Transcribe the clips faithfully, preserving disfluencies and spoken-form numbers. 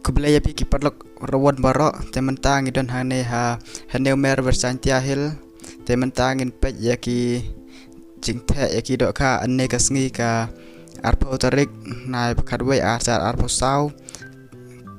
Khublei ïa phi ki paralok rawon baroh, te mynta ngi don hangne ha Hynñiewmer West Jaintia Hills, te mynta ngin peit ïa ki jingtheh ïa ki dohkha ynne ka sngi ka arphew tarik Naiphewkhatwei arhajar arphew saw.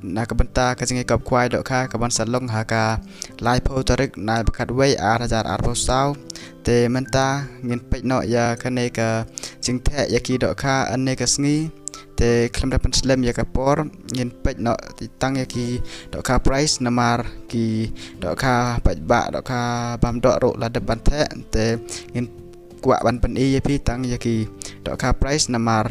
Na ka bynta ka jingïakop khwai dohkha kaban sa long ha ka laiphew tarik Naiphewkhatwei arhajar arphew saw. Te mynta ngin peit noh ïa kane ka jingtheh ïa ki dohkha ynne ka sngi. Te khlem da pynslem ïa ka por, ngin peit noh tang ïa ki dohkha prize namar ki dohkha paidbah, dohkha bam doh ruh la dep ban theh. Te ngin kwah ban pyni ïa phi tang ïa ki dohkha prize namar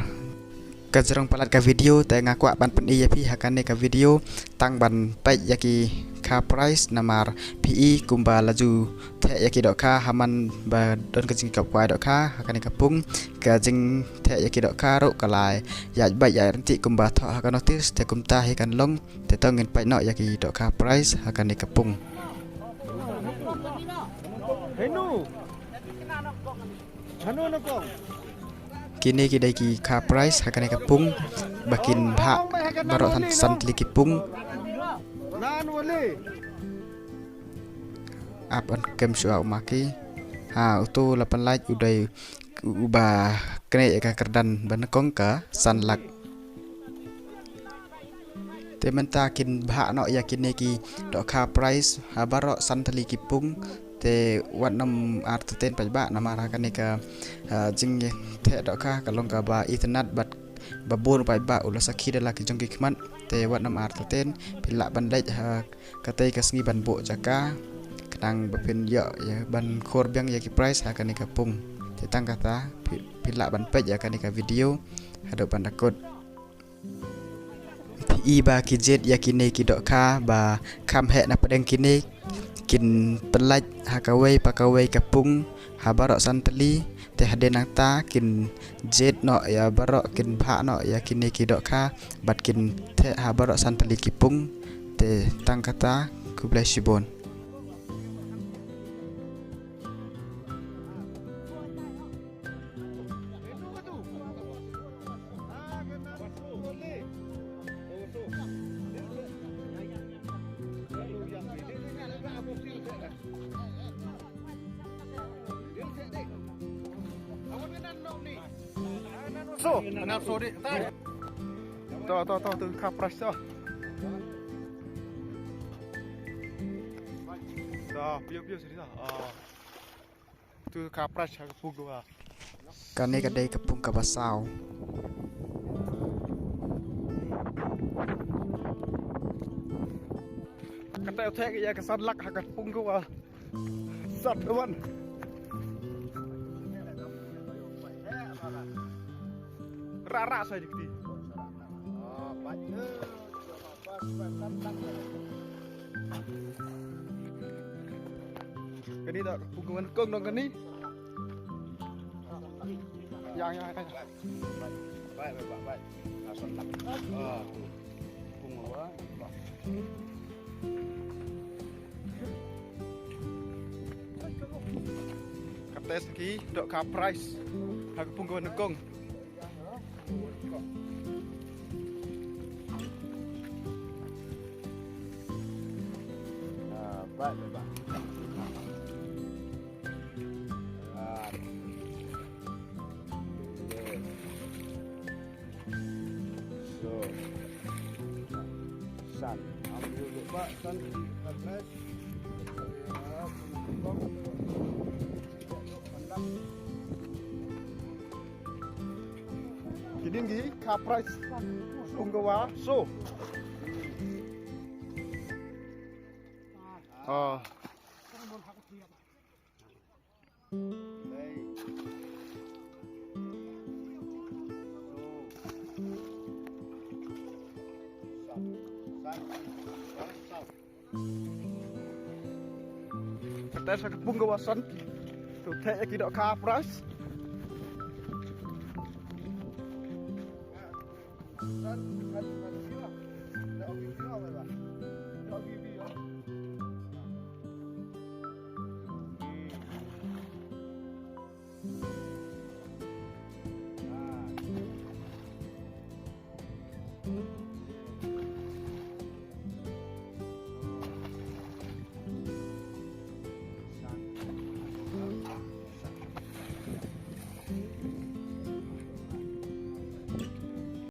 ka jrong palat ka video, te nga kwah ban pyni ïa phi ha kane ka video tang ban peit ïa ki kha prize namar phi i kumba la ju theh ïa ki dohkha ha man ba don ka jingïakop khwai dohkha ha kane ka pung. Ka jingtheh ïa ki dohkha ruh ka la ïaid beit ïaid ryntih kumba thoh ha ka notice, te kumta hi kan long. Te to ngin peit noh ïa ki dohkha prize ha kane ka pung. Kine ki dei ki kha prize ha kane ka pung ba kin bhah baroh san, san tylli ki pung. Ap an kem shuwa u ma ki. Ha, uto la pynlait u dei uba kane ïa ka kyrdan ba nyngkong ka san lak. Te mynta kin bhah noh ïa kine ki dohkha prize ha baroh san tylli ki pung. Te wat nym artatien paidbah namar ha kane ka, ah, jingtheh dohkha ka long kaba itynnad bad ba bun paidbah u la sakhi da la ki jong ki khmat. Te wat nym artatien, phi lah ban leit ha katei ka sngi ban buh jaka khnang ba phin ïoh ïa ban khur biang ïa ki prize ha kane ka pung. Te tang kata phi, phi lah ban peit ïa kane ka video haduh ban da kut. Phi i ba ki jied ïa kine ki dohkha ba kham heh na pdeng kine, kin pynlait ha kawei pa kawei ka pung ha baroh san tylli. Te hadien nangta kin jied noh ïa baroh, kin bhah noh ïa kine ki dohkha bad kin theh ha baroh san tylli ki pung. Te tang kata, khublei shibun. So, anak so dik, tai. To, to, to, tu kha prize to. To, piu, piu sini to. Ah. Tu kha prize ha ka pung kaba. Kane ka dei ka pung kaba saw. Kata theh ïa ka san lak ha ka pung kaba. Sat wan. Ra ra sai dikti. Kani da pung kong nong kani. Yang yang yang. Baik baik baik. Asal tak. Ah tu. Pung awak. Kata saki dohkha prize. Aku pung kong nong. Ah, baik baik. Ah. So, san. Am dulu pak san. Kini ngi kha prize pung kaba saw. Ah. Kata sa ka pung kaba san. Tu theh ïa ki dohkha prize.